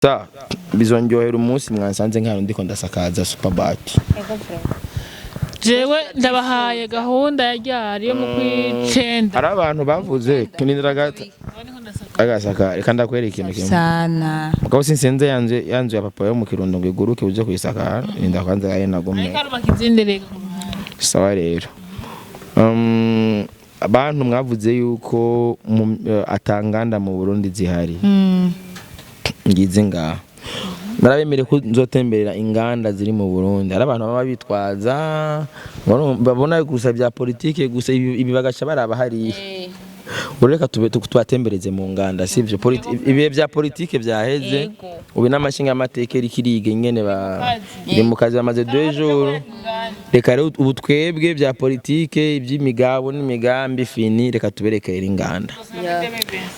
Sa bizongerera umunsi mwansanze nk'ahantu ndiko ndasakaza superbat. Jewe ndabahaye gahunda ya ryari yo mu kwicenda. Hari abantu bavuze kinindira gata agasaka, reka ndakwereka ikintu kimwe. Sana. Mugabo sinsenze yanzu yanzu ya papa yo mu Kirundo ngo iguruke uje kuyisakara, ninda kwanza yaye nagumye. Ariko arubaka izindi rega ku ruhande. Sawa rero, abantu mwavuze yuko atanganda mu Burundi zihari, ngize ngaha narabemere ko nzotemberera inganda ziri mu Burundi. Hari abantu baba bitwaza ngo babona gusa bya politike gusa, ibi bagaca baraba hariya. Ubu reka tubatembereze mu nganda, sivyo? Ibihe bya politike byaheze. Ubu n'amashinga amateka iriko iriga ingene ba iri mu kazi, bamaze 2 jours. Reka rero ubu twebwe bya politike, iby'imigabo n'imigambi fini, reka tuberekere inganda.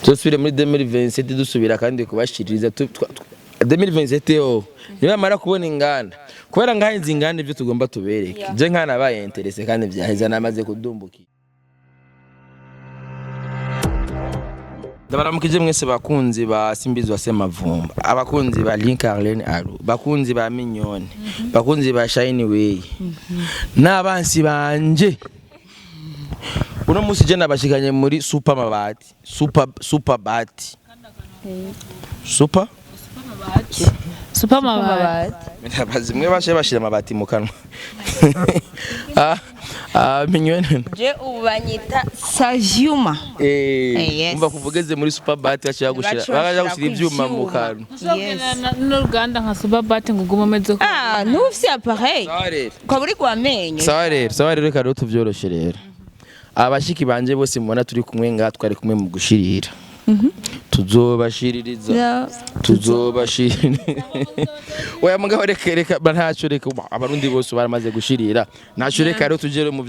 Tuzosubire muri 2027, dusubira kandi kubashiririza 2027 yo nibamara kubona inganda, kubera ngaha izi nganda ibyo tugomba tubereke. Je nkanabaye intéressé kandi vyaheza namaze kudumbukira. Ndabaramukije mwese bakunzi ba Simbizi wa Semavumba, abakunzi ba Link Arlene Aru, bakunzi ba Mignone, bakunzi ba Shine Way n'abansi banje. Uno musi je nabashikanye muri Super Mabati, Super Super Bati, Super Super mabati. Zimwe bashe bashira amabati mu kanwa. Ah, ah, Mignone. Je ubu banyita Savyuma. Eh. Yes. Umva, kuvugeze muri Super Bati bashira gushira Baca bakaja bashira gushira ivyuma mu kanwa. Ushobora n'uruganda nka super bat ngo ugume umeze uko. Ah, ntufise appareil. Sawa rero. Ukaba uri gwamenyo. Sawa rero, sawa rero, reka rero tuvyoroshe rero. Abashiki banje bose mubona turi kumwe ngaha, twari kumwe mu gushirira, tuzobashiririza, tuzobashirira. Oya mugabo, reka reka ntacyo, reka abarundi bose baramaze gushirira, ntacyo. Reka rero tugere mu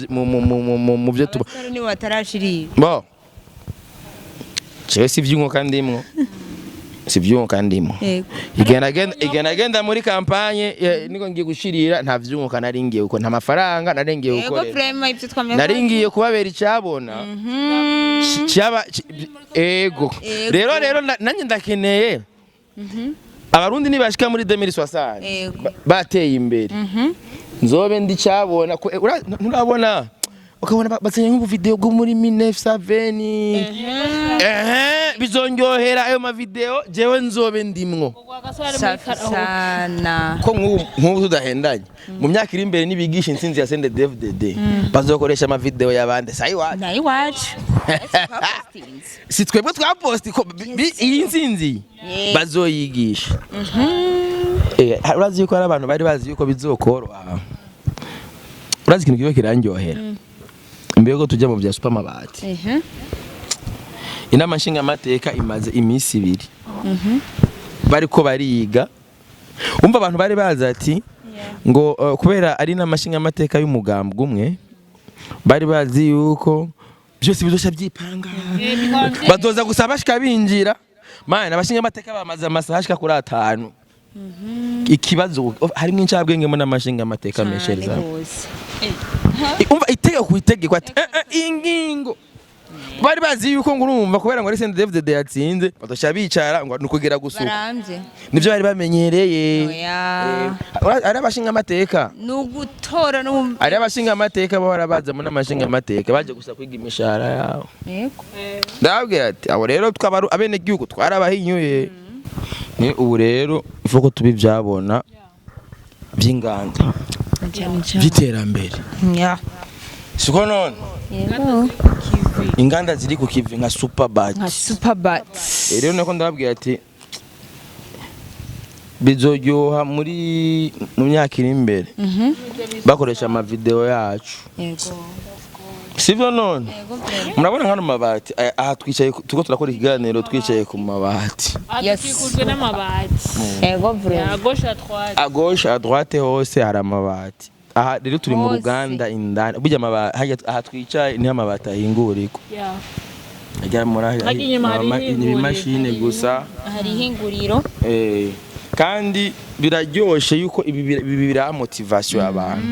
byo tuba. Abasore nibo batarashirira. Bo jewe si ivy'inkoka ndimwo, si ivy'inkoka ndimwo. Yego. Igenda genda muri campagne, niko ngiye gushirira, nta vy'inkoka nari ngiye kuko nta mafaranga nari ngiye Yego. gukorera. Vraiment ibyo twamenya. Nari ngiye kubabera icyabona cyaba ego. Ego. Rero nanjye ndakeneye abarundi nibashika muri 2060 Ego. bateye imbere, nzobe ndi cyabona nturabona ukabona bazanye nk'ubu video bwo muri 1970, ehe, bizonyohera ayo mavideo jewe nzobe ndimwo. Safi sana. Ko nk'ubu tudahendanye, mu myaka iri imbere nibigisha intsinzi ya CNDD-FDD bazokoresha amavideo y'abandi sayi iwacu. Nayo iwacu. Si twebwe twaposti ko iyi ntsinzi bazoyigisha. Urazi yuko hari abantu bari bazi yuko bizokoroha. Urazi ikintu kiba kirandyohera imbere yuko tujya mu bya supermabati? Inama nshingamateka imaze iminsi 2 bariko bariga. Umva, abantu bari bazi ati ngo kubera ari inama nshingamateka y'umugambwe umwe, bari bazi yuko byose bizoca byipanga, bazoza gusa bashika binjira. Mana, abashingamateka bamaze amasaha ashika kuri 5. Ikibazo harimo incabwenge mu n'amashingamateka meshereza. Gose. Umva, itegeko ku itegeko ati ingingo bari bazi yuko ngo urumva kubera ngo ari CNDD-FDD yatsinze, bazoca bicara ngo ni ukugira gusuka. Barambye. Nivyo bari bamenyereye. Oya. Ari abashinga amateka Ni ugutora no ari abashinga amateka bahora baza mu n'amashinga amateka baje gusa kwiga imishahara yabo. Yego. Ndababwira ati abo rero twaba abenegihugu twarabahinyuye. Ni ubu rero ifuko tubi byabona by'inganda by'iterambere. Siko none? Yego. Inganda ziri ku kivi nka superbat. Nka Superbat. Rero nako ndababwira ati bizoryoha muri mu myaka iri imbere bakoresha amavideo yacu. Yego. Sivyo none? Yego. Murabona nkano mabati aha twicaye turiko turakora ikiganiro, twicaye ku mabati. Adukikujwe n'amabati. Yego vraiment. Ya gauche, à droite. À gauche, à droite, hose hari amabati. Aha rero turi mu Hose. ruganda indani. Burya amabati hajya aha twicaye niho amabati ahingurirwa. Ajya muri Hajya inyuma hari ihinguriro. ibimashini gusa. Hari ihinguriro. Kandi biraryoshe yuko ibi biraha motivation abantu.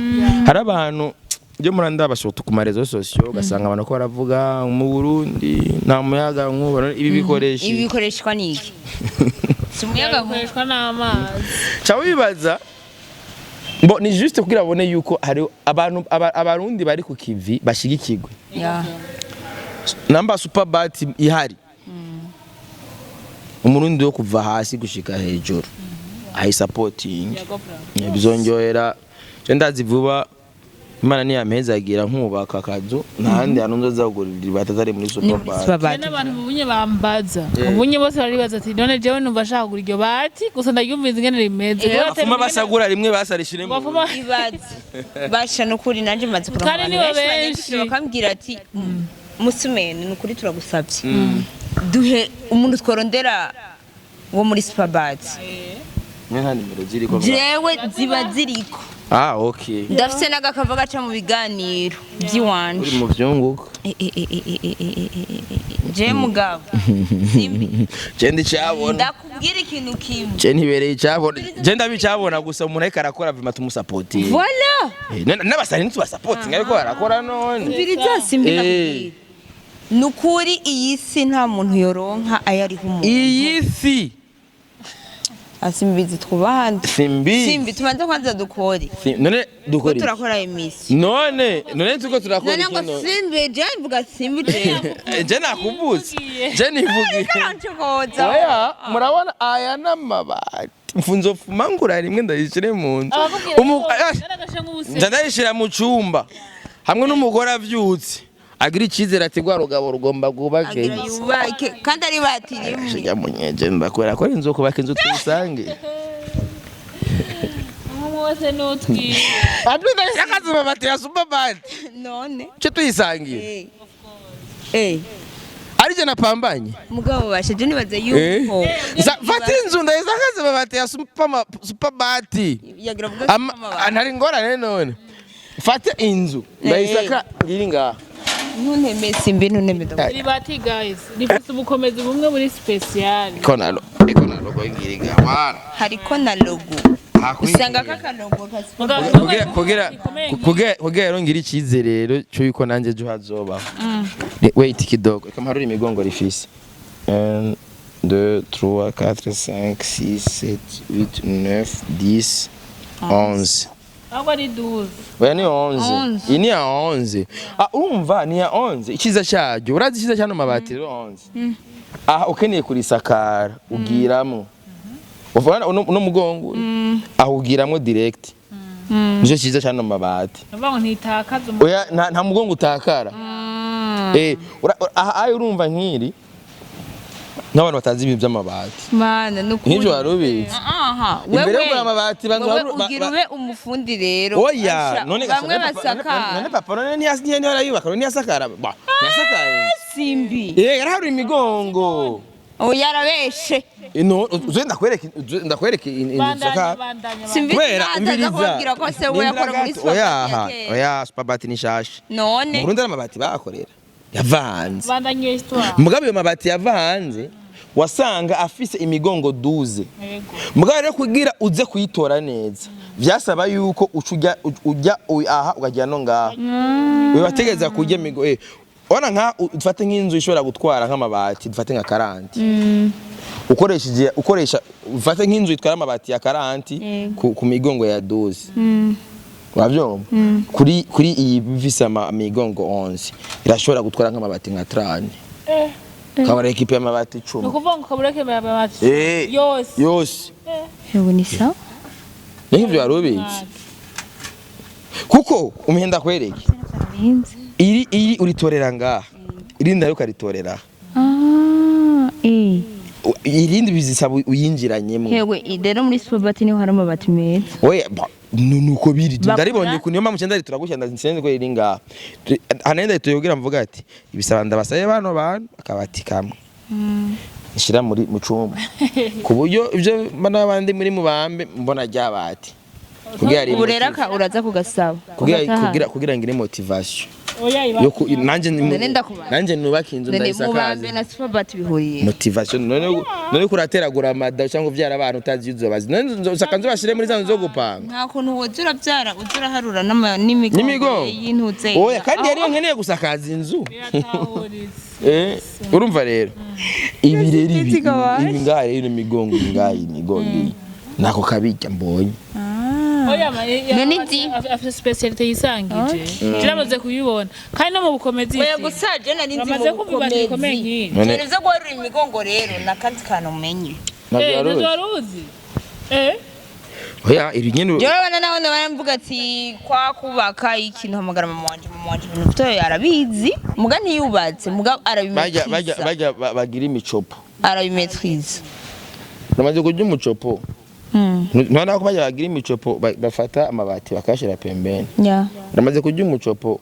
Hari abantu byo muri ndabashoto ku marezo sosiyo, ugasanga abantu ko baravuga mu Burundi nta muyaga nkuba, ibi bikoresha Ibi bikoreshwa n'iki? Si umuyaga nkuba. Ukoreshwa n'amazi. Ca wibaza bo ni juste kugira babone yuko hari abantu abarundi bari ku kivi bashigikirwe. Namba Superbat ihari, umurundi wo kuva hasi gushika hejuru ayisapotingi. Yego bro. Bizongerera je, ndazi vuba Imana niyampezagira nkubaka akazu, ntahandi hantu nzoza kugurira ibati atari muri Ni muri Superbat. Superbat. N'abantu ubunye bambaza ubunye bose baribaza ati: "None jewe numva ashaka kugura iryo bati gusa, ndaryumviza ingene rimeze." Bafuma basagura rimwe basarishire mu Bafuma. Ibaze basha, nukuri nanje maze kuronka Kandi abantu nibo benshi banyandikira benshi. bakambwira ati: "Musumeni, nukuri turagusabye, duhe umuntu tworondera wo muri Superbat." Nta nimero ziriko? Jewe ziba ziriko. Ah, okay. Ndafise n'agakava gaca mu biganiro by'iwanje. Uri mu vyunguka. Eh, eh, eh, eh, eh, eh, eh, eh, eh, eh. Je mugabo Simbi, Je ndicabona. ndakubwira ikintu kimwe. Je ntibereye icabona, je ndabicabona gusa. Umuntu ariko arakora vima tumusapotinga. Voilà. N'abasani ntitubasapotinga ariko barakora none. Umviriza Simbi, ndakubwira nukuri, iyi si nta muntu yoronka ayo ariho umuntu. Iyi si. Asimbizi, twubahane. Simbi. Simbi, tubanze kwanza dukore. None dukora Ko iki? turakora emisi. None tuko turakora None ngo iki none? Simbi, je mvuga Simbi je. Je nakubutse, je nivugiye. Karancokoza. Oya, murabona aya n'amabati mfunzofuma ngura rimwe ndayishire mu nzu. Abakubwira Ah, nza ndayishira mu cumba hamwe n'umugore avyutse agira icizere ati: "Rwa rugabo rugomba rwubake." Agira yubake kandi ari bati rimwe. Shija munyeje ndakubera ko ari inzu kubaka inzu tuyisange. Umwe wese n'utwiwe. Atwita amabati ya Superbat. None. Cyo tuyisangiye. Eh eh. Arije napambanye. Mugabo basha, je nibaze yuko Fata inzu ndayisakaze amabati ya Superbat. Yagira vuga. Ntari ingorane none. Fate inzu ndayisaka ngiri ngaha. Ntunteme Simbi, ntunteme do. Iri bati guys rifise ubukomezi bumwe muri special. Iko na iko na logo ngiri ngaha. Wala. Hariko na logo, usanga kakalogo ka Superbat. Kugira rero ngira icyizere rero cyo yuko nanjye ejo hazobaho. Wait kidogo, reka mparure imigongo rifise: 1 2 3 4 5 6 7 8 9 10 11. Ahubwo ari 12. Oya, ni 11, iyi ni ya 11. Ah, urumva ni ya 11. Icyiza cyaryo, urazi icyiza cyano mabati rero 11, aha ukeneye kurisakara ugiramwo. Uvana uno mugongo aho ugiramwo direct, nicyo cyiza cyano mabati. Nuvuga ngo ntitakaza umu. Oya, nta mugongo utakara. Aha ayo urumva nk'iri nk'abantu batazi ibintu by'amabati. Mana, nukuri. Nk'ibyo wari ubizi. Aha. Imbere yo kugura amabati banza wewe ugira ube umufundi rero. Oya. Asha, None bamwe none basakara. None papa none ntiyarayubaka, none ntiyasakara, ba ntiyasakaye. Simbi. Yaraharuye imigongo. Oya, yarabeshe. No, uze ndakwereka, uze ndakwereka inzu Bandanya. isakara. Bandanya. Simbi. Kubera ntaza umviriza. kubabwira ko se we yakora muri Oya, Superbat aha, ya kera. oya, Superbat ni shasha. Mu None. Burundi ari amabati bahakorera yava hanze. Bandanya iyo histoire. Mugabo iyo mabati yava hanze wasanga afise imigongo 12. Yego. Mugabo rero kugira uze kuyitora neza vyasaba yuko uca ujya aha ukajya no ngaha, bibategeza kurya imigo. Ona nka dufate nk'inzu ishobora gutwara nk'amabati, dufate nka 40, ukoresheje ukoresha, ufate nk'inzu itwara amabati ya 40 ku migongo ya 12, uravyumva, kuri iyi bifise imigongo 11 irashobora gutwara nk'amabati nka 30, kabara ekipe y'amabati Ni 10. ukuvuga ngo kabureke amabati yose. Yose. Hewe, ni sawa. Ni nk'ivyo wari ubizi kuko umihenda kwereke iri uritorera ngaha, irindi nayo ukaritorera aha. Ah, eh. Irindi bizisaba uyinjiranyemo. Hewe, rero muri Superbat niho hari amabati meza. Oya nuko biri. Bakora- Ndaribonye ku niyo mpamvu cyenda ritura ndasinzi ko riri ngaha hanenda rituyogira mvuga ati ibisaba ndabasaye bano bantu akabati kamwe nshira muri mu cumba ku buryo ibyo n'abandi muri mubambe mbona ryabati kugira Ubu rero uraza kugasaba. Ugataha. kugira ngire motivation Oya, yo nanjye None ndakubaza. nanjye nubaka inzu None ndayisakaze. mubambe na Superbat bihuriye. Motivation none kurateragura amada cyangwa uvyara abantu utazi uzobazi, none usaka nzobashire muri za nzu zo gupanga. Nta kuntu woza urabyara uza uraharura n'imigongo n'imigongo y'intuze. Oya, kandi yariyo nkeneye gusakaza inzu. Biratahuritse. Urumva rero, ibi rero, ibi Ibi ibi ngaha rero, imigongo iyi ngaha, iyi migongo iyi nako kabirya mbonye. Oya, None afite spécialité yisangije, jiramaze kuyibona kandi no mu bukomezi. Oya, gusa je nari nzi Bamaze mu kumva ibintu bikomeye bukomezi. nk'ibi. None Ibintu vyo guharura imigongo rero nakandi kantu umenye. Ntabwo Eh, yaruzi. ntabyo wari uzi, eh. Oya, iri nyene. Jewe abana nawe baramvuga ati kwa kubaka ikintu, hamagara mama wanje. Mama wanje ibintu bitoya arabizi, muga ntiyubatse, muga Bajya bajya arabimetriza. Bajya bagira imicopo. Arabimetriza. Namaze kurya umucopo. Ntubona ko bajya bagira imicopo, bafata amabati bakayashira pembeni? Ya. Namaze kurya umucopo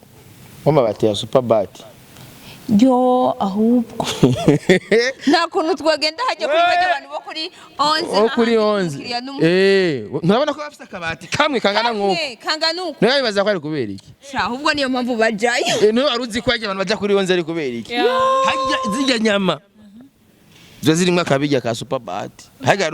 w'amabati ya superbat. Yo, ahubwo nta kuntu twagenda hajya kuri bajya abantu bo kuri 11. Wo kuri 11. Eh, nturabona ko bafite akabati kamwe kangana nk'uko? Kangana uko. Niba bibaza ko ari kubera iki? Sha, ahubwo niyo mpamvu bajayo. Eh, niba wari uzi ko hajya abantu bajya kuri 11 ari kubera iki? Hajya zirya nyama ziba zirimo akabirya ka superbat, hajya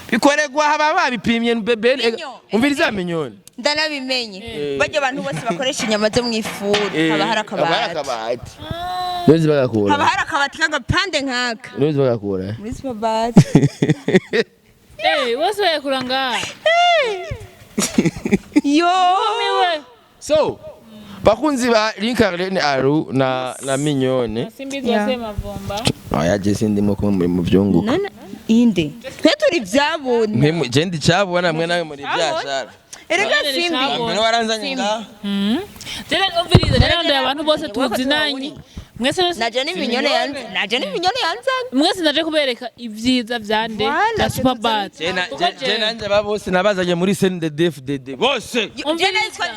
bikoregwa haba babipimye bebe. Minyo. Umviriza, minyoni. Ndanabimenye, bajya abantu bose bakoresha inyama zo mu ifuru, haba hari haba hari akabati. Akabati niyo bagakura. Haba hari akabati k'agapande nk'aka. Niyo bagakura. Muri superbat. Eh, bose bayakura ngaha. Yo. Miwe. So bakunzi ba Linkarlene Aru na Minyone. Simbizi wase mavumba. Oya, je sindimo kumwe muri mu vyunguka. None inde twe turi byabona? Mwe je ndi cyabona, mwe nawe muri byashara. Erega None Simbi. cyabona. Mbere waranzanye ngaha. Jene umviriza, jene ndoye abantu bose tuzinanye mwese bose. Naje n'iminyone yanze, naje n'iminyone yanzanye. Mwese naje kubereka ibyiza vyande Voilà, bya superbat. Je nanje ba bose nabazanye muri CNDD-FDD bose. Je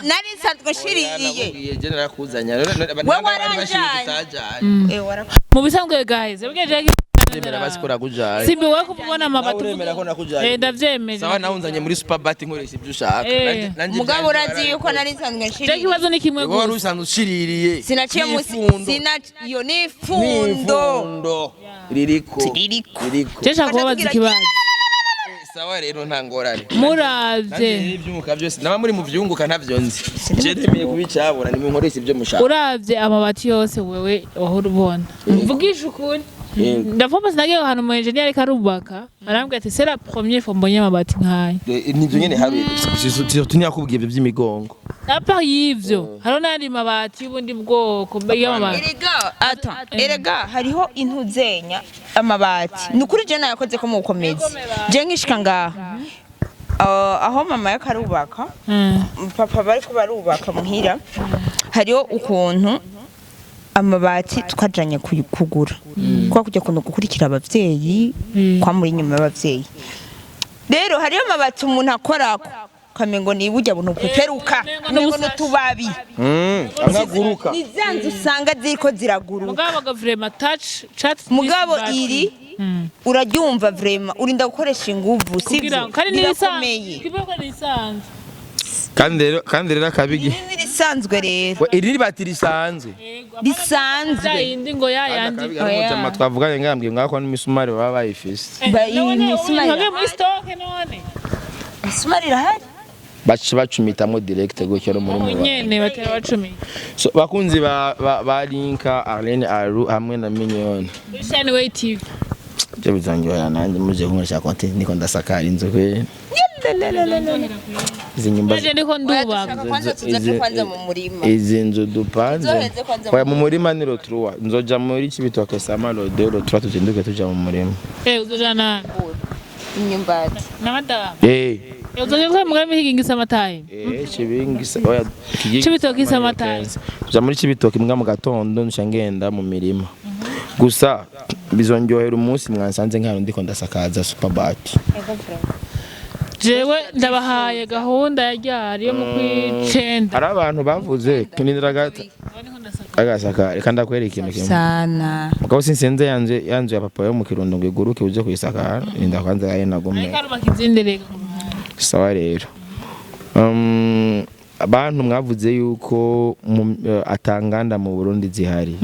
nari nsanzwe nshiririye. Nakubwiye, je narakuzanye. Wewe waranjanye. Eh, Mu bisanzwe guys, yabwiye je. Ndemera basikora kujaye. Simbi, wowe kubona amabati. Nawe uremera ko nakujaye? Eh, ndavyemera. Sawa, nawe unzanye muri superbat, nkoresha ibyo ushaka. Eh. Nanje Mugabo ivyanje. urazi yuko nari nsanzwe Je nshiririye. ikibazo ni kimwe Wowe wari gusa. usanzwe ushiririye. Sinaciye munsi. N'ifundo. Sina iyo n'ifundo. N'ifundo ririko. Ririko. Ririko. Je nshaka kubabaza ikibazo. Sawa rero, nta ngorane. Muravye Ibyunguka byose naba muri mu byunguka ntavyo nzi. Je nemeye kubicabura, nimunkoresha ibyo mushaka. Uravye amabati yose wewe wahora ubona, mvugisha ukuri. Yego. Ndapfa sinagiye ahantu mu engineer ariko arubaka, arambwira ati c'est la première fois mbonye amabati nk'aya. Nivyo nyene, habi surtout ntiyakubwiye ibyo by'imigongo. À part y'ivyo, hariho n'ayandi mabati y'ubundi bwoko y'amabati. Erega ata, erega hariho intuzenya amabati, ni ukuri je nayakoze ko mu bukomezi. Je nkishika ngaha, aho mama yakarubaka, papa bariko barubaka muhira, hariho ukuntu amabati twajanye kugura kwa kujya kuntu gukurikira abavyeyi, kwa muri inyuma y'abavyeyi. Rero hariho amabati umuntu akorako kamengo ni burya buntu bupeperuka, umengo n'utubabi. Amaguruka. Ni za nzu usanga ziriko ziraguruka. Mugabo ga vraiment touch chat. Mugabo iri uraryumva vraiment, urinda gukoresha inguvu, kugira sivyo? ngo kandi nirisanzwe. Rirakomeye. Kivuga nirisanzwe. Kandi rero akabigi. Iri risanzwe rero. We, iri ribati risanzwe. Risanzwe. Ya yindi ngo ya yandi. Akabigi ari umujama twavuganye ngambwiye ngako n'imisumari baba bayifise. Iyi misumari none muri stock none. Misumari irahari. Baca bacumitamo direct gutyo no muri Ubu mu nyene batera bacumi. So bakunzi ba Linka Arlene Aru hamwe na Mignone. Shine Way TV. Je bizanyohera nanjye muje kunkoresha content, niko ndasakara inzu kwe izi nyumba. Naje ndiko ndubaka. Dushaka kwanza tuzaje kwanza mu murima. Izi nzu dupanze. Tuzoheze kwanza mu Oya, mu murima ni rotrua, nzoja muri Cibitoke sama le 2 le 3, tuzinduke tuja mu murima. Eh, uzojana Imyumbati. na madamu? Eh. Eh, uzoja kwa mugambi higingisa amatayi. Eh, kibingisa, oya. Cibitoke isamatayi. Tuja muri Cibitoke mbwa mu gatondo, nca ngenda mu mirima. Gusa bizonyohera umunsi mwansanze nk'ahantu ndiko ndasakaza superbat. Jewe ndabahaye gahunda ya ryari yo mu kwicenda. Hari abantu bavuze kinindira gata agasaka, reka ndakwereka ikintu kimwe. Sana. Mugabo sinsenze yanzu yanzu ya papa yo mu Kirundo ngo iguruke uje kuyisakara, ninda kwanza yaye nagume. Ariko arubaka izindi rega ku ruhande. Sawa rero, abantu mwavuze yuko atanganda mu Burundi zihari,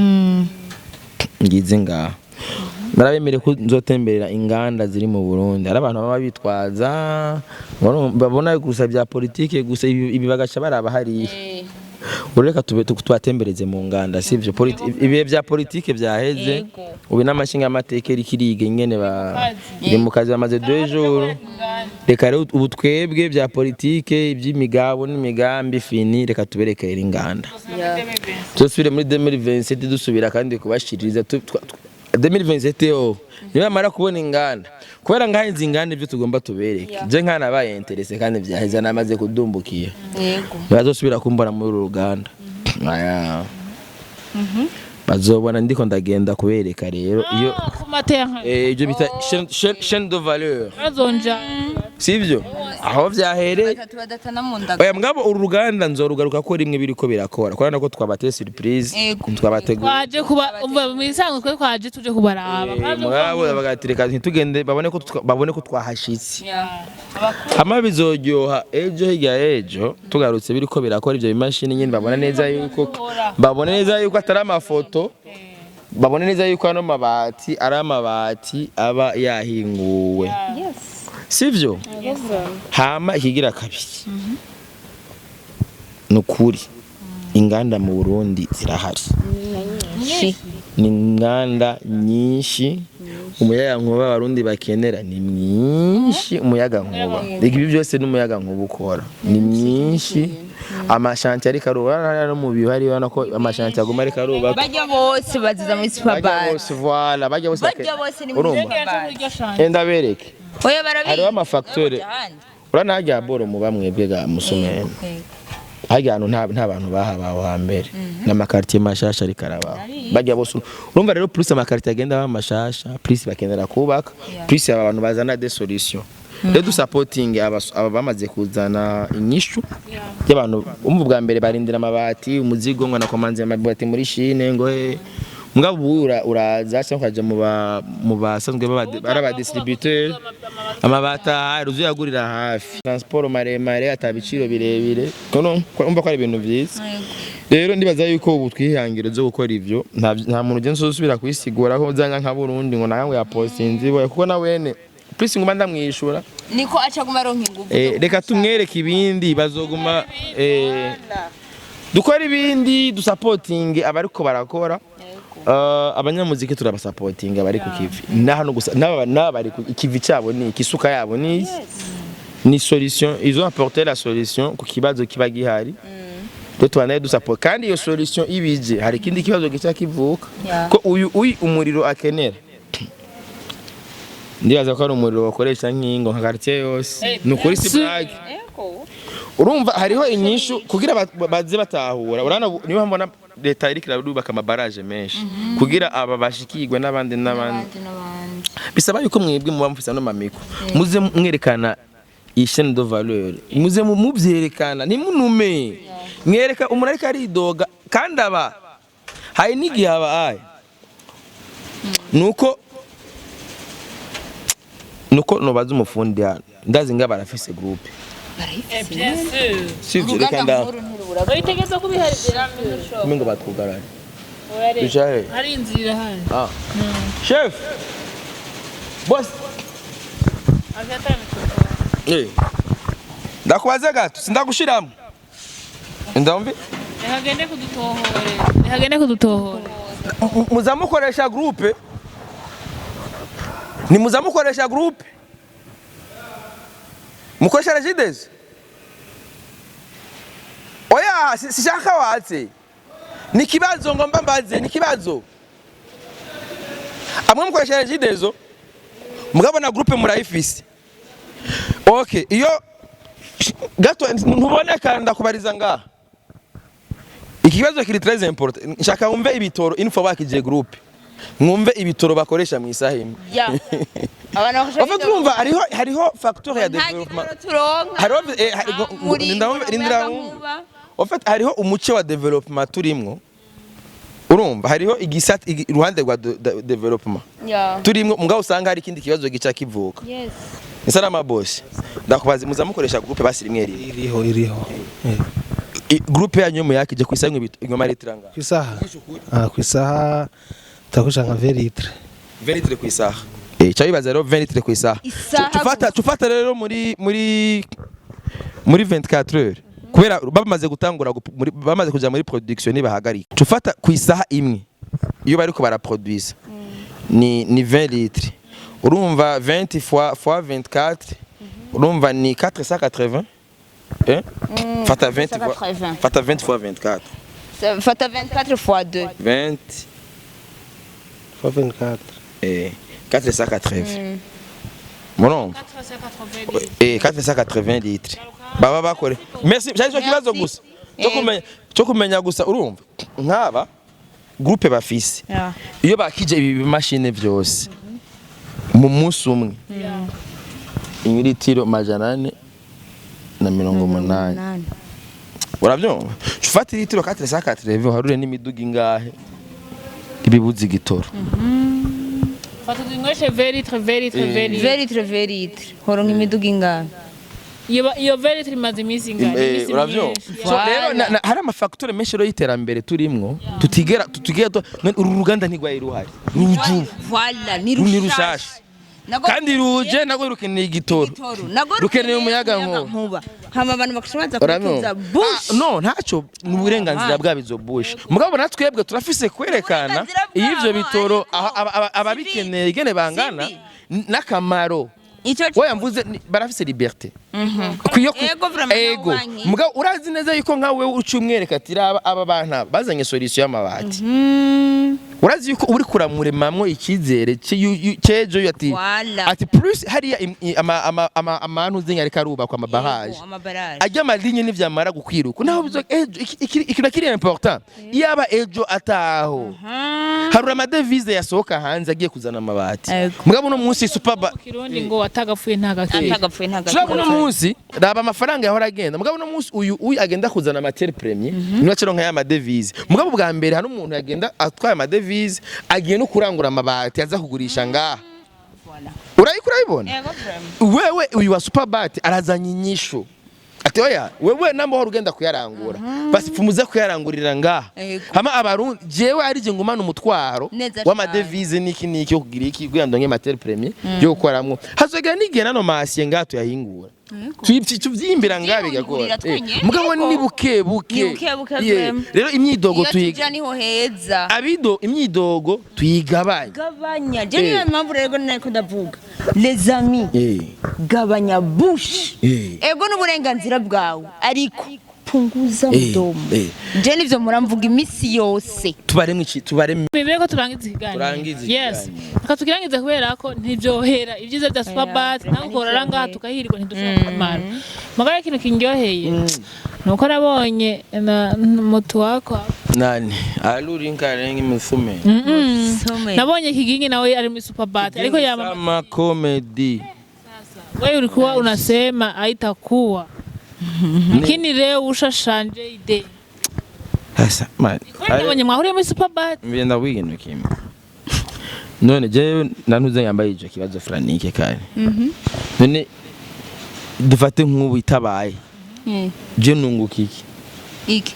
ngize ngaha narabemereye ko nzotemberera inganda ziri mu Burundi. Hari abantu baba bitwaza ngo babona gusa bya politike gusa, ibi bagaca baraba hariya. Ubu reka tubatembereze mu nganda, sivyo? Ibihe bya politike byaheze. Yego. Ubu n'amashinga amateka iriko iriga ingene ba Kazi. iri mu kazi, bamaze 2 jours. Reka rero ubu twebwe bya politike, iby'imigabo n'imigambi fini, reka tuberekere inganda. Tuzosubire muri 2027, dusubira kandi kubashiririza 2027 yo nibamara kubona inganda, kubera ngaha izi nganda ibyo tugomba tubereke. Je nkana baye intéressé kandi vyaheze, namaze kudumbukiye. Bazosubira kumbona muri uru ruganda, aya bazobona ndiko ndagenda kubereka rero iyo Ku materrain. Ibyo bita chaîne de valeur. Bazonja. Sivyo, aho vyahereye. Batatu badatana mu ndaga. Oya, mugabo uru ruganda nzorugaruka ko rimwe biriko birakora, kubera ko twabateye surprise. Yego. Twabateguye. Twaje kuba, umva, mu isanzwe twe twaje tuje kubaraba. Mugabo bagatereka ntitugende, babone ko twahashitse. Hama bizoryoha ejo hirya ejo tugarutse biriko birakora ivyo bimashini nyine, babona neza yuko atari amafoto, babona neza yuko ano mabati ari amabati aba yahinguwe, sivyo? Hama ikigira kabiri, ni ukuri inganda mu Burundi zirahari, ni inganda nyinshi. Umuyaga nkuba abarundi bakenera ni mwinshi. Umuyaga nkuba, ibi byose n'umuyaga nkuba ukora ni mwinshi. Amashanti ariko arubaka no mu bihari, ubona ko amashanti aguma ariko arubaka. Bajya bose baziza muri Bajya superbus. bose, voilà, bajya bose. Bajya bose ni muri Urumva? superbus. Enda bereke. Oya, barabizi. Hariho amafacteurs. Urabona harya boro muba mwebwe ga musumeni, harya hantu nta bantu bahabaho hambere, n'amaquartier mashasha ariko arabaho. Bajya bose, urumva rero, plus amaquartier agenda aba mashasha, plus bakenera kubaka, plus aba bantu bazana des solutions. Rero dusapoting aba bamaze kuzana inyishu y'abantu. Umva, ubwa mbere barindira amabati, umuzigo ngo nakomanze amabati muri Chine, ngo mugabo ubu uraza cyangwa ukaja mu basanzwe ari aba distributeur, amabati ahari uzuyagurira hafi, transport maremare atabiciro birebire. Kono umva ko ari ibintu vyiza. Rero ndibaza yuko ubu twihangiro zo gukora ivyo, nta muntu ugenda usubira kwisigura ko uzanya nka Burundi ngo nawe yapostinze ibo, kuko na wene plus nguma ndamwishura. Niko aca guma aronka ingufu. Reka tumwereke ibindi bazoguma, dukora ibindi, dusapotinge abariko barakora. Abanyamuziki turabasapotinga bari ku kivi na hano gusa, n'aba bari ku ikivi cyabo, ni ikisuka yabo, ni solution, ils ont apporté la solution ku kibazo kiba gihari. Rero tubanaye dusupport, kandi iyo solution ibije hari ikindi kibazo gica kivuka. Ko uyu umuriro akenera, ndibaza ko ari umuriro bakoresha nk'ingo nka quartier yose, ni ukuri si blague. Urumva hariho inyishu kugira baze batahura. Urabona niyo mpamvu mbona leta iriko irarubaka amabaraje menshi kugira aba bashikirwe n'abandi n'abandi. N'abandi. Bisaba yuko mwebwe muba mufise ano mamiko, muze mwerekana iyi chaîne de valeur, muze muvyerekana, ntimunume, mwereka umuntu ariko aridoga. Kandi aba hari n'igihe aba aye nuko nobaza umufundi hano, ndazi nga barafise groupe. Bien sûr. Sivyo? Reka nda Bayitegeza kubihari. Mingo batwugaranye Bicaye. Hari inzira irahari. Ah. Chef. Boss. Ndakubaza gato, sindagushiramo. Ndamvi. Reka gende kudutohore, reka gende kudutohore. Muzamukoresha groupe? Ni muzamukoresha groupe? Mukoresha Regideso? Oya, sishaka watse. Ni kibazo ngomba mbaze, ni kibazo. Amwe mukoresha Regideso? Mugabo na groupe murayifise. Okay, iyo gato ntuboneka, ndakubariza ngaha. Ikibazo kiri très important. Nshaka wumve ibitoro info bakije groupe. Mwumve ibitoro bakoresha mu isaha imwe. Ya. Abantu En fait, urumva hariho facteur ya nta développement. gitoro turonka. Hariho Muri rindira wumve. En fait, hariho umuce wa développement turimwo. Urumva hariho igisata iruhande rwa développement Ya. turimwo, mugabo usanga hari ikindi kibazo gica kivuka. Yes. Ni boss. Ndakubaza, muzamukoresha groupe basi rimwe rimwe? Iriho, iriho. Groupe yanyu muyakije ku isaha ingoma litiro ngaha? Ku isaha, ah, ku isaha turakoresha nka 20 litres. 20 litres ku isaha. Cyo bibaza rero, 20 litres ku isaha. Isaha. Tufata rero muri 24 heures. Kubera bamaze gutangura bamaze kuja muri production, nibahagarika. Tufata ku isaha imwe iyo bariko baraproduisa ni 20 litres. Urumva 20 fois 24, urumva ni 480, eh? Fata 20 fois 480. Fata 20 fois 24. Fata 24 fois 2. 20 Fois 24. 480. Murumva 480 litres baba bakore. Merci, cyari cyo kibazo gusa cyo kumenya gusa. Urumva nk'aba groupe bafise, iyo bakije ibi bimashine byose mu munsi umwe, inyuritiro 480. Urabyumva, ufata litiro 480, uharure n'imiduga ingahe ibibuze igitoro. Fata tunyweshe 20 litres, 20 litres, 20 litres. 20 litres, 20 litres, horonka imiduga ingana. Iyo 20 litres imaze iminsi ingana? Iminsi Urabyumva. myinshi. So rero hari amafacteurs menshi rero y'iterambere turimwo tutigera none uru ruganda ntigwaye ruhari ruju. Voilà, ni Ni rushasha. Rushasha kandi ruje nagwo rukeneye igitoro. Igitoro nago. Rukeneye umuyaga nkuba. Nkuba, hama abantu bakashabaza Urabyumva? kutuza bush. Ah, no, ntacyo, ni uburenganzira bwabo izo bush, mugabo natwebwe turafise kwerekana Uburenganzira iyo ivyo bwabo, bitoro ariko ababikeneye ingene bangana Sibi. n'akamaro. Ico Oya, mvuze barafise liberté. Kuyo Ego, vraiment, ego. nawe wanki. Mugabo urazi neza yuko nkawe uca umwereka ati raba aba bantu aba bazanye solution y'amabati, urazi yuko uri kuramuremamwo icyizere c'ejo ati Voilà. ati plus hariya amantu zinya ariko arubakwa amabarrage. Yego, amabarrage. Ajya amalinye nivyamara gukwiruka naho bizo ejo ikintu kiri important, iyaba ejo ataho harura amadevises yasohoka hanze agiye kuzana amabati. Ego. Mugabo uno munsi super Mu Kirundi ngo watagapfuye ntagakira. Atagapfuye ntagakira. Turabona uno munsi, raba amafaranga yahora agenda. Mugabo uno munsi uyu agenda kuzana matière première niwe acironka ya madevises. Mugabo bwa mbere hari umuntu yagenda atwaye amadevises, agiye no kurangura amabati aza kugurisha ngaha. Urayiko urabibona. Ego, vraiment. Wewe uyu wa superbat arazanye inyishu ati oya, wewe namba wahora ugenda kuyarangura, basi pfumuze kuyarangurira ngaha. Ego. Hama abarundi jewe arije ngumana umutwaro Neza. W'amadevises n'iki n'iki yo kugira iki kugira ndonke matière première yo gukoramwo. Hazogera n'igihe nano masiye ngaha tuyahingura, tuvyimbira ngaha bigakora. Tuvyihingurira twenyene. Mugabo ni buke buke. Ni buke buke, Yeah. vraiment. Rero imyidogo Iyo tuyiga tuja niho heza. abido imyidogo tuyigabanye. Gabanya, je niyo mpamvu rero nariko ndavuga, les amis, gabanya bush. Ego, n'uburenganzira bwawe, ariko punguza mdomo. Je nivyo muramvuga imisi yose. Tubaremwe iki, tubaremwe. Mbere ko turangiza ikiganiro. Turangize Yes. ikiganiro. Reka tukirangize kubera ko ntibyohera ibyiza bya superbat nawe ukorora ngaha tukahirwa, ntidushobora kumara. Mugabo ikintu kindyoheye ni uko nabonye na mutu wako. Nani aluri nkarenga imisume? Some. Nabonye Kigingi nawe ari muri superbat, ariko yama Sama comedy. Wewe ulikuwa unasema haitakuwa, lakini leo ushashanje ide. Sasa man. Kwani nabonye mwahuriye muri superbat. Ngenda wiga kimwe. None je nantuze yambaye ico kibazo Franike kare. None dufate nk'ubu itabaye. Je nunguka iki? Iki?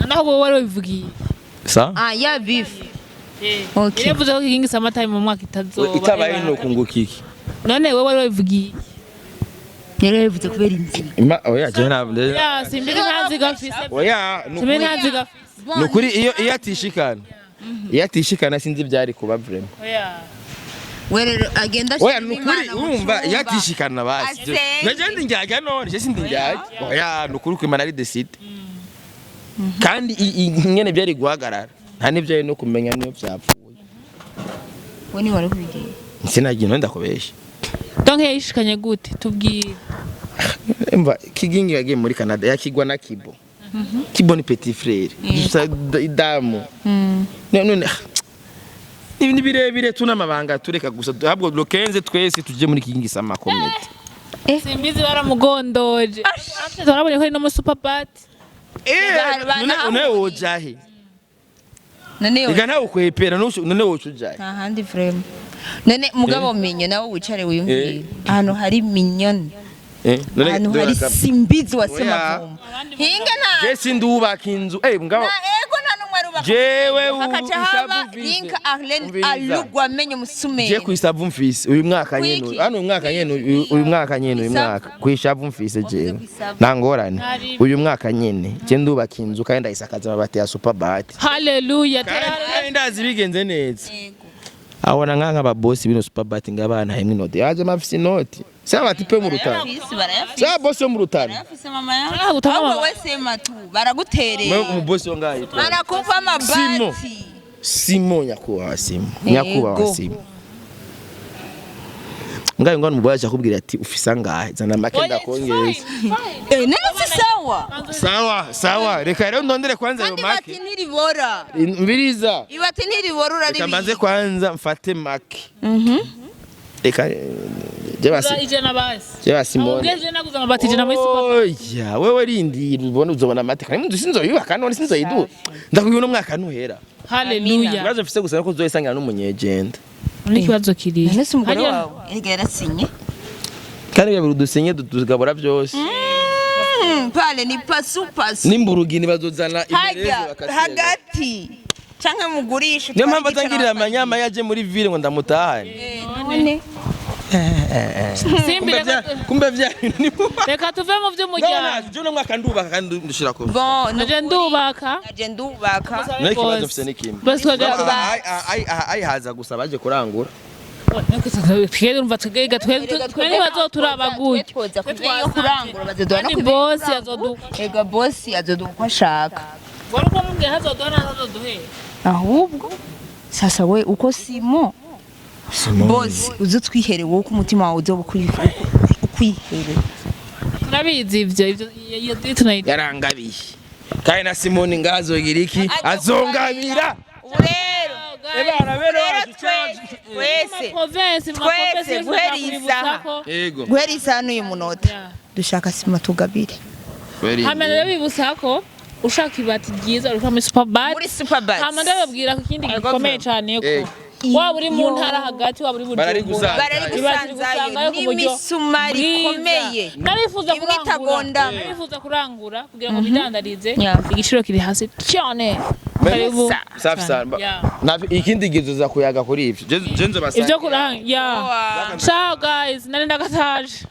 Naho wowe wari wabivugiye. Sa? Ah, ya beef. Okay. Yavuze ko Kigingi Summertime mu mwaka itazoba. Itabaye no kunguka iki? None wewe wari wabivugiye. Yari yabivuze kubera inzira. Ima oya, je na Ya simbizi, nta nziga mfise. Oya. Simbizi, nta nziga mfise. Nukuri iyo atishikana. Iyo atishikana sinzi byari kuba vraiment. Oya. We rero agenda Oya, ashima nukuri Imana mu urumva iyo cumba. atishikana basi. Asenge. Naje ndi njyajya none, je sindi njyajya. Oya, nukuri ko Imana ari décide. Kandi ingene byari guhagarara. Nta n'ibyo yari no kumenya niyo byapfuye. We ni wari kubigira. Sinagiye none ndakubesha. Donc yayishikanye gute, tubwire. Umva, Kigingi yagiye muri Canada yakigwa na Kibo. Kibo ni petit frère. Gusa idamu. None ibi ni birebire, tuna amabanga tureka gusa ahubwo le 15 twese tuje muri Kigingi Summer Comedy. Simbizi baramugondoje. Turabonye ko ari no muri superbat. Eh, none wojahe? None yo Ega nawe ukwepera none woca ujahe? Nta handi vraiment. None mugabo minyo nawe wicare wiyumvire. Ahantu hari minyoni. Eh, none Ahantu hari Simbizi wa Oya. Semavumba. Hinga nta Je sindubaka inzu. Eh, mugabo Na ego, nta numwe arubaka. Jewe ubu Hakaca haba ishavu mfise. Link Arlene Umviriza. alugwa menye Je musumeni. kwishavu mfise uyu mwaka nyene, Kwiki? hano uyu mwaka nyene, uyu mwaka nyene, uyu Kwishavu? mwaka kwishavu mfise jewe kwishavu. nta ngorane. Ntari- Uyu mwaka nyene je ndubaka inzu kandi ndayisakaza amabati ya Superbat. Haleluya. Kandi ndazi bigenze neza. Abona nka ababosi bino Superbat ngabana hemwe inoti yaje mafise inoti saba tipe mu Rutana. Barayafise, barayafise. Saba bosi yo mu Rutana. Barayafise mama ya. Ah, gutanga Ahubwo amabati. wese matu baragutereye. Umubosi wo ngaho yitwa Barakupa Simo. amabati. Simo, nyakubahwa Simo, nyakubahwa Yego. Simo ngayo ngano umubosi akubwira ati ufise angahe, zana make ndakongeza. Eh, none si sawa. Sawa sawa, reka rero ndondere kwanza ayo Kandi bati make. ntiribora. Mbiriza. Ibati ntiribora Reka mbanze uraribika. kwanza mfate make. Reka je basi 100 basi. je basi mbone. Ubweze naguze amabati 100 muri Superbat. Oya, wewe rindira ubone uzobona amate kandi inzu sinzoyubaka none sinzoyiduha, ndakubwira uno mwaka ntuhera. Haleluya. Ikibazo mfise gusa nuko uzoyisangira n'umunyegenda. N'ikibazo kiri. None si umugore Hariya- wawe. Erega yarasinye. Kandi bya dusenye tugabura byose. Pale ni pasu pasu. N'imburugini bazozana imbere Hajya hagati. Canke mugurishe. Niyo mpamvu atangirira amanyama yaje muri ville ngo ndamutahane. None. Simbi Kumbe reka kumbe vya bintu ni reka tuve mu by'umuryango. Je uno mwaka ndubaka kandi ndushirako. Bon, Naje ndubaka. naje ndubaka. Nayo ikibazo mfise ni kimwe. Bose twagera Ayihaza gusa baje kurangura. Twebwe urumva twebwe twe ntibazoturaba gutya. Twoza kuveyo kurangura bazoduha no Kandi kuveyo bosi kurangura. azoduha. Ega bosi azoduha uko ashaka. Wari uko mubwiye ntazoduha ntazoduhera. Ahubwo sasa we uko Simo bosi uze twihere wowe ko umutima wawe uzoba ukwihere. Turabizi ivyo iyo tunayita. Yarangabiye. Kandi na Simoni ngazogira iki? Azongabira. Ubu rero Ebana bero rero wacu twese Province, mu Twese province guhera iyi saha. Yego. Guhera isaha n'uyu munota Yeah. dushaka sima tugabire. Hama rero bibutsa ko ushaka ibati ryiza urika muri Superbat. Muri Superbat. Hama ndababwira ko ikindi gikomeye cyane ko Yego. waba uri mu ntara hagati, waba uri Bujumbura, Bararigusanzayo. Bararigusanzayo ku buryo n'imisumari bwiza. ikomeye. N'abifuza Imwe kurangura, itagondama. n'abifuza kurangura kugira ngo bidandarize, Yeah. igiciro kiri hasi cyane. Karibu. Safi sana. Yeah. Ikindi gihe uza kuyaga kuri ivyo. Je nzo basanga. Ibyo kuranga. Yeah. Ciao guys, nari ndagataje.